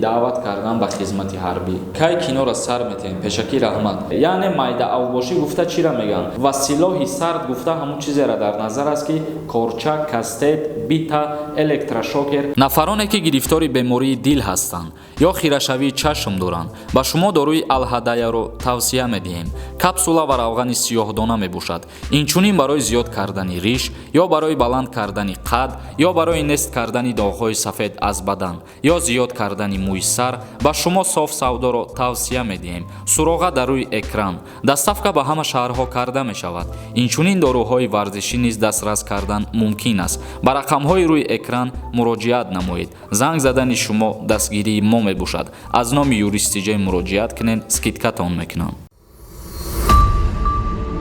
Даъват кардан ба хизмати ҳарбӣ. Кай киноро сар метиҳем? Пешакӣ раҳмат. Яъне майда авбошӣ гуфта чира мегӯянд? Ва силоҳи сард гуфта ҳамун чизеро дар назар аст, ки корча, кастет, бита, электрошокер. Нафароне, ки гирифтори бемории дил ҳастанд ё хирашавии чашм доранд, ба шумо доруи Алҳадаяро тавсия медиҳем. Капсула ва равғани сиёҳдона мебошад. Инчунин барои зиёд кардани риш ё барои баланд кардани қад ё барои нест кардани доғҳои сафед аз бадан ё зиёд кардани мӯи сар ба шумо Соф Савдоро тавсия медиҳем. Суроға дар рӯи экран. Доставка ба ҳама шаҳрҳо карда мешавад. Инчунин доруҳои варзишӣ низ дастрас кардан мумкин аст. Ба рақамҳои рӯи экран муроҷиат намоед. Занг задани шумо дастгирии мо мебошад. Аз номи Юристиҷай муроҷиат кунед, скидка тон мекунам.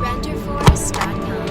Renderforest.com.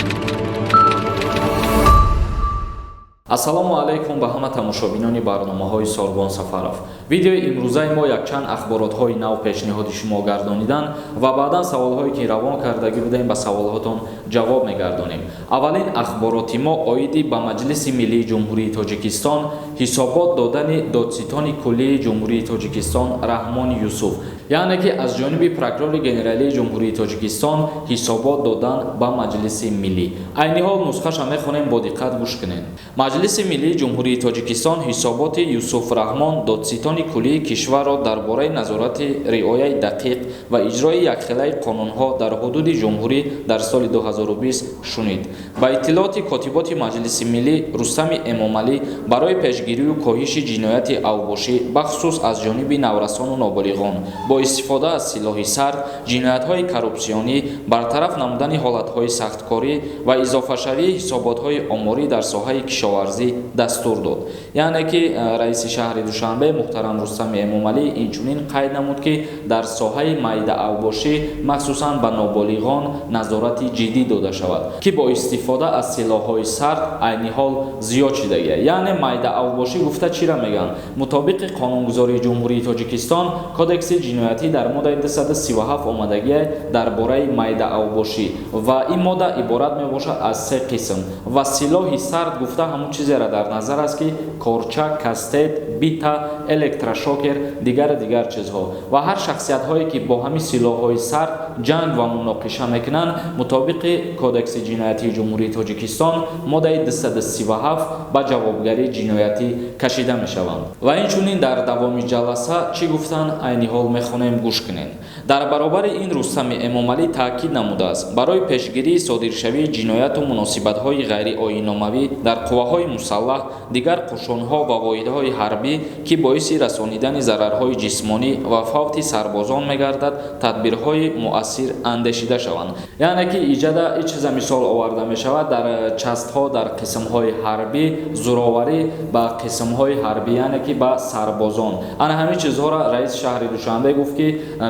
Ассалому алайкум ба ҳама тамошобинони барномаҳои Сорбон Сафаров. Видеои имрӯзаи мо якчанд ахборотҳои нав пешниҳоди шумо гардонидан ва баъдан саволҳое, ки равон кардагӣ будем, ба саволҳотон ҷавоб мегардонем. Аввалин ахбороти мо оиди ба Маҷлиси Миллии Ҷумҳурии Тоҷикистон ҳисобот додани додситони куллии Ҷумҳурии Тоҷикистон Раҳмони Юсуф, яъне ки аз ҷониби прокурори генералии Ҷумҳурии Тоҷикистон ҳисобот додан ба Маҷлиси Миллӣ. Айни ҳол нусхаша мехонем, бо диққат гӯш кунед. Маҷлиси Миллии Ҷумҳурии Тоҷикистон ҳисоботи Юсуф Раҳмон, додситони куллии кишварро дар бораи назорати риояи дақиқ ва иҷрои якхелаи қонунҳо дар ҳудуди ҷумҳурӣ дар соли 2020 шунид. Ба иттилооти котиботи Маҷлиси Миллӣ, Рустами Эмомалӣ барои пешгирию коҳиши ҷинояти авбошӣ, бахусус аз ҷониби наврасону ноболиғон бо истифода аз силоҳи сард, ҷиноятҳои коррупсионӣ, бартараф намудани ҳолатҳои сахткорӣ ва изофашавии ҳисоботҳои оморӣ дар соҳаи кишоварзӣ дастур дод. Яъне ки раиси шаҳри Душанбе муҳтарам Рустами Эмомалӣ инчунин қайд намуд, ки дар соҳаи майдаавбошӣ, махсусан ба ноболиғон, назорати ҷиддӣ дода шавад, ки бо истифода аз силоҳҳои сард айни ҳол зиёд шидагия. Яъне майдаавбошӣ гуфта чира мегӯянд? Мутобиқи қонунгузории Ҷумҳурии Тоҷикистон, Кодекси ҷиноятӣ, дар моддаи 237 омадагие дар бораи майдаавбошӣ ва ин модда иборат мебошад аз се қисм. Ва силоҳи сард гуфта ҳамун чизеро дар назар аст, ки корча, кастет, бита, электрошокер, дигару дигар чизҳо. Ва ҳар шахсиятҳое, ки бо ҳамин силоҳҳои сард ҷанг ва муноқиша мекунанд, мутобиқи Кодекси ҷиноятии Ҷумҳурии Тоҷикистон, моддаи 237, ба ҷавобгарии ҷиноятӣ кашида мешаванд. Ва инчунин дар давоми ҷаласа чӣ гуфтанд, айни ҳол мехонем, гӯш кунед. Дар баробари ин Рустами Эмомалӣ таъкид намудааст, барои пешгирии содиршавии ҷинояту муносибатҳои ғайриоинномавӣ дар қувваҳои мусаллаҳ, дигар қушунҳо ва воҳидҳои ҳарбӣ, ки боиси расонидани зарарҳои ҷисмонӣ ва фавти сарбозон мегардад, тадбирҳои муассир андешида шаванд. Яъне ки иҷада ин чиза мисол оварда мешавад: дар часть ҳо, дар қисмҳои ҳарбӣ зӯроварӣ ба қисмҳои ҳарбӣ, яъне ки ба сарбозон. Ана ҳамин чизҳоро раиси шаҳри Душанбе гуфт, ки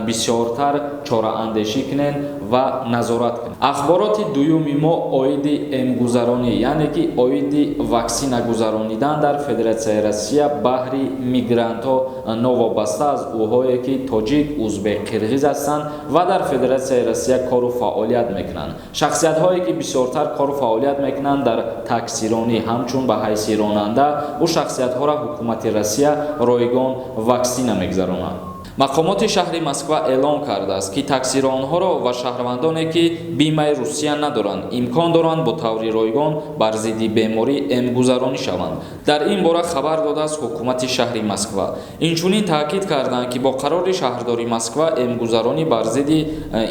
бисёртар чораандешӣ кунед ва назорат кунед. Ахбороти дуюми мо оиди эмгузаронӣ, яъне ки оиди ваксина гузаронидан дар Федератсияи Россия баҳри мигрантҳо, новобаста аз ӯҳое ки тоҷик, узбек, қирғиз ҳастанд ва дар Федератсияи Россия кору фаъолият мекунанд. Шахсиятҳое, ки бисёртар кору фаъолият мекунанд дар таксиронӣ, ҳамчун ба ҳайси ронанда, ӯ шахсиятҳоро ҳукумати Россия ройгон ваксина мегузаронад. Мақомоти шаҳри Москва эълон кардааст, ки таксиронҳоро ва шаҳрвандоне, ки бимаи Русия надоранд, имкон доранд бо таври ройгон бар зидди беморӣ эмгузаронӣ шаванд. Дар ин бора хабар додааст ҳукумати шаҳри Москва. Инчунин таъкид карданд, ки бо қарори шаҳрдори Москва эмгузаронӣ бар зидди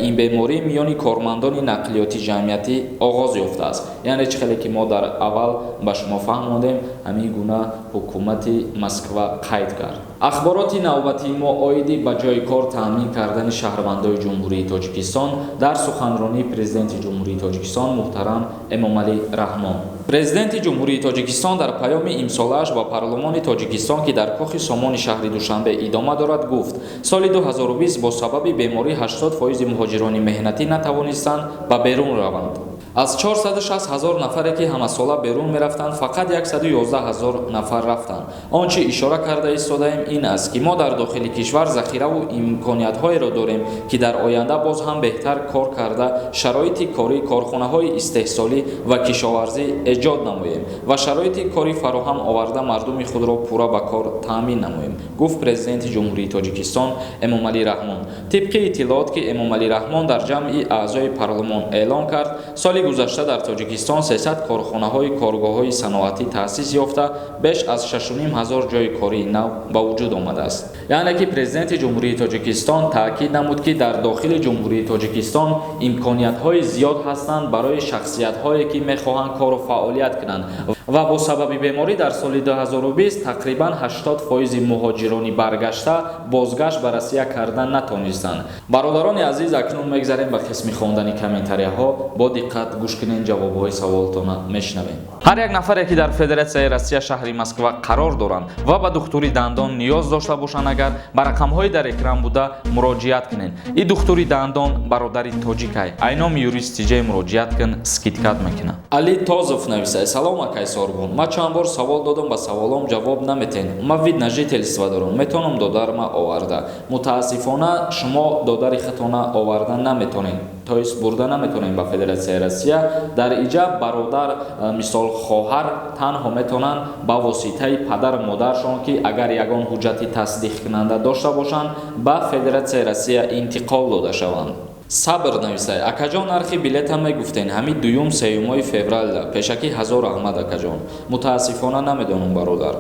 ин беморӣ миёни кормандони нақлиёти ҷамъиятӣ оғоз ёфтааст. Яъне чӣ хеле ки мо дар аввал ба шумо фаҳмондем, ҳамин гуна ҳукумати Москва қайд кард. Ахбороти навбатии мо оиди ба ҷои кор таъмин кардани шаҳрвандои Ҷумҳурии Тоҷикистон дар суханронии Президенти Ҷумҳурии Тоҷикистон муҳтарам Эмомалӣ Раҳмон. Президенти Ҷумҳурии Тоҷикистон дар паёми имсолааш ба парлумони Тоҷикистон, ки дар Кохи Сомони шаҳри Душанбе идома дорад, гуфт: соли 2020 бо сабаби беморӣ 80 фоизи муҳоҷирони меҳнатӣ натавонистанд ба берун раванд. Аз 460 ҳазор нафаре, ки ҳамасола берун мерафтанд, фақат 111 ҳазор нафар рафтанд. Он чӣ ишора карда истодаем, ин аст, ки мо дар дохили кишвар захираву имкониятҳоеро дорем, ки дар оянда боз ҳам беҳтар кор карда, шароити кории корхонаҳои истеҳсолӣ ва кишоварзӣ эҷод намоем ва шароити корӣ фароҳам оварда, мардуми худро пурра ба кор таъмин намоем, гуфт Президенти Ҷумҳурии Тоҷикистон Эмомалӣ Раҳмон. Тибқи иттилоот, ки Эмомалӣ Раҳмон дар ҷамъи аъзои парлумон эълон кард, соли гузашта дар Тоҷикистон 300 корхонаҳои коргоҳҳои саноатӣ таъсис ёфта, беш аз 6,5 ҳазор ҷойи кории нав ба вуҷуд омадааст. Яъне ки Президенти Ҷумҳурии Тоҷикистон таъкид намуд, ки дар дохили Ҷумҳурии Тоҷикистон имкониятҳои зиёд ҳастанд барои шахсиятҳое, ки мехоҳанд кору фаъолият кунанд, ва бо сабаби беморӣ дар соли 2020 тақрибан 80 фоизи муҳоҷирони баргашта бозгашт ба Россия карда натонистанд. Бародарони азиз, акнун мегзарем ба қисми хондани комментарияҳо. Бо диққат гӯш кунед, ҷавобҳои саволтона мешунавем. Ҳар як нафаре, ки дар Федератсияи Россия, шаҳри Москва қарор доранд ва ба духтури дандон ниёз дошта бошанд, агар ба рақамҳои дар экран буда муроҷиат кунед. И духтури дандон бародари тоҷикай. Айноми юрист тиҷай муроҷиат кун, скидка т мекунад. Али Тозов нависад: «Салом, акай Сорбон, ман чанд бор савол додам, ба саволом ҷавоб наметен. Ман вид на жительство дорам, метавонам додарма оварда?» Мутаассифона, шумо додари худтона оварда наметонед, то есть бурда наметонем ба Федератсияи Россия. Дар иҷа бародар, мисол, хоҳар танҳо метавонанд ба воситаи падару модаршон, ки агар ягон ҳуҷҷати тасдиқкунанда дошта бошанд, ба Федератсияи Россия интиқол дода шаванд. Сабр нависай: «Акаҷон, нархи билета мегуфтен, ҳамин дуюм сеюмои февралда. Пешакӣ ҳазор раҳмат, акаҷон». Мутаассифона, намедонам, бародар.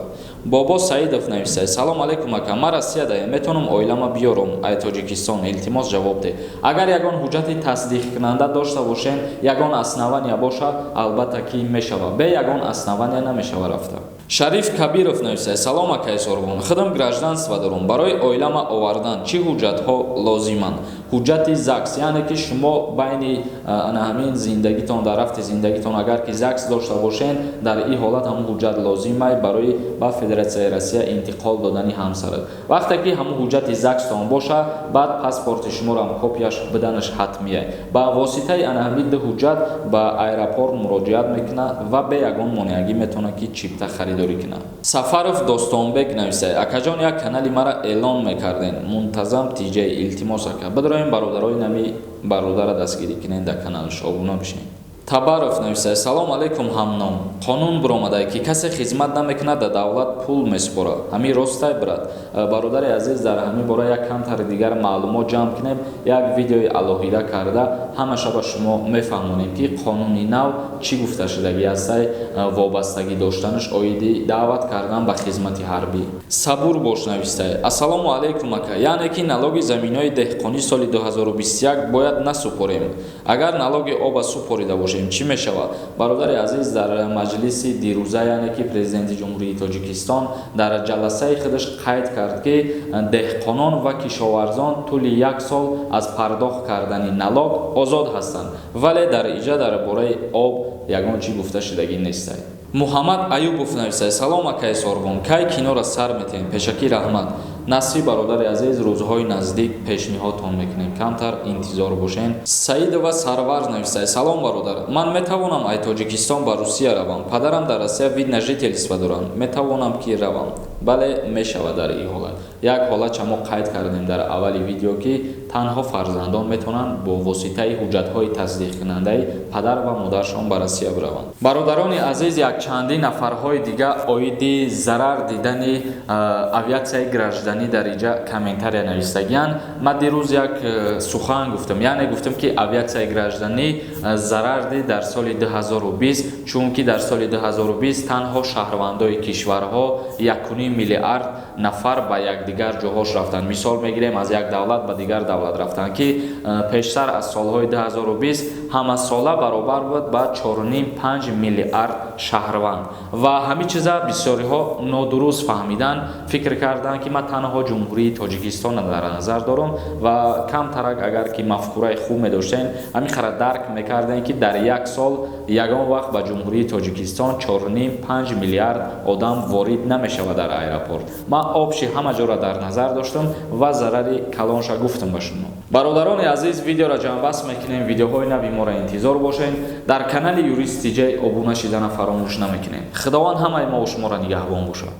Бобо Саидов нависай: «Салом алейкум, ака, ман Россиядаям, метавонам оилама биёрам ай Тоҷикистон? Илтимос, ҷавоб деҳ». Агар ягон ҳуҷҷати тасдиқкунанда дошта бошем, ягон основания боша, албатта ки мешава. Бе ягон основания намешава рафта. Шариф Кабиров нависай: «Салом, акай Сорбон, худам гражданство дорам, барои оилама овардан чӣ ҳуҷҷатҳо лозиманд?» Ҳуҷҷати ЗАГС, яъне ки шумо байни ана ҳамин зиндагитон, дар рафти зиндагитон агар ки ЗАГС дошта бошен, дар ин ҳолат ҳамун ҳуҷҷат лозимай барои ба Федератсияи Россия интиқол додани ҳамсарат. Вақте ки ҳамун ҳуҷҷати ЗАГСтон боша, баъд паспорти шуморо копияш биданаш ҳатмия. Ба воситаи ана ҳамин ду ҳуҷҷат ба аэропорт муроҷиат мекунад ва бе ягон монеагӣ метавонад, ки чипта харидорӣ кунад. Сафаров Достонбек нависай: «Акаҷон, як канали мара эълон мекарден, Мунтазам Тиҷай, илтимос, ака». Бидроем, бародарои, нами бародара дастгирӣ кунед, дар каналш обуна бишед. Табаров нависай: «Салом алейкум, ҳамном. Қонун буромадае, ки касе хизмат намекунад, дар давлат пул месупорад. Ҳамин ростай, брат?» Бародари азиз, дар ҳамин бора як камтари дигар маълумот ҷамъ кунем, як видеои алоҳида карда, ҳамаша ба шумо мефаҳмонем, ки қонуни нав чӣ гуфта шудагӣ ҳастай, вобастагӣ доштанаш оиди даъват кардан ба хизмати ҳарбӣ. Сабур бош навистай: «Ассалому алайкум, ака. Яъне ки налоги заминои деҳқонӣ соли 2021 бояд насупорем? Агар налоги оба супорида бошем, чӣ мешавад?» Бародари азиз, дар маҷлиси дирӯза, яъне ки Президенти Ҷумҳурии Тоҷикистон дар ҷаласаи худаш қайд кард, ки деҳқонон ва кишоварзон тӯли як сол аз пардохт кардани налог озод ҳастанд, вале дар иҷа дар бораи об ягон чӣ гуфта шудагӣ нестай. Муҳаммад Аюбов нависай: «Салом, акаи Сорбон, кай киноро сар метиҳем? Пешакӣ раҳмат». Насиб, бародари азиз, рӯзҳои наздик пешниҳодтон мекунем, камтар интизор бошен. Саидова Сарвар нависай: «Салом, бародар, ман метавонам ай Тоҷикистон ба Русия равам? Падарам дар Россия вид на жительство доранд, метавонам ки равам?» Бале, мешавад. Дар ин ҳолат як ҳолатча мо қайд кардем дар аввали видео, ки танҳо фарзандон метавонанд бо воситаи ҳуҷҷатҳои тасдиқкунандаи падар ва модаршон ба Россия бираванд. Бародарони азиз, якчандин нафарҳои дига оиди зарар дидани авиатсияи гражданӣ дар иҷа комментария навистагиянд. Ман дирӯз як сухан гуфтам, яъне гуфтам, ки авиатсияи гражданӣ зарар дид дар соли 2020, чунки дар соли 2020 танҳо шаҳрвандои кишварҳо 1,5 миллиард нафар ба якдигар ҷоҳош рафтанд. Мисол мегирем, аз як давлат ба дигар давлат рафтанд, ки пештар аз солҳои 2020 ҳамасола баробар буд ба 4,5-5 миллиард шаҳрванд. Ва ҳамин чиза бисёриҳо нодуруст фаҳмиданд, фикр карданд, ки ман танҳо Ҷумҳурии Тоҷикистонро дар назар дорам. Ва камтарак агар ки мафкураи хуб медоштем, ҳамин хара дарк мекардем, ки дар як сол ягон вақт ба Ҷумҳурии Тоҷикистон 4,5-5 миллиард одам ворид намешавад дар аэропорт. Ман общий ҳама ҷоро дар назар доштам ва зарари калонша гуфтам ба шумо. Бародарони азиз, видеоро ҷамъбаст мекунем. Видеоҳои нави моро. моро интизор бошед. Дар канали Юрист Тиҷай обуна шидана фаромӯш намекунем. Худованд ҳамаи мову шуморо нигаҳбон бошад.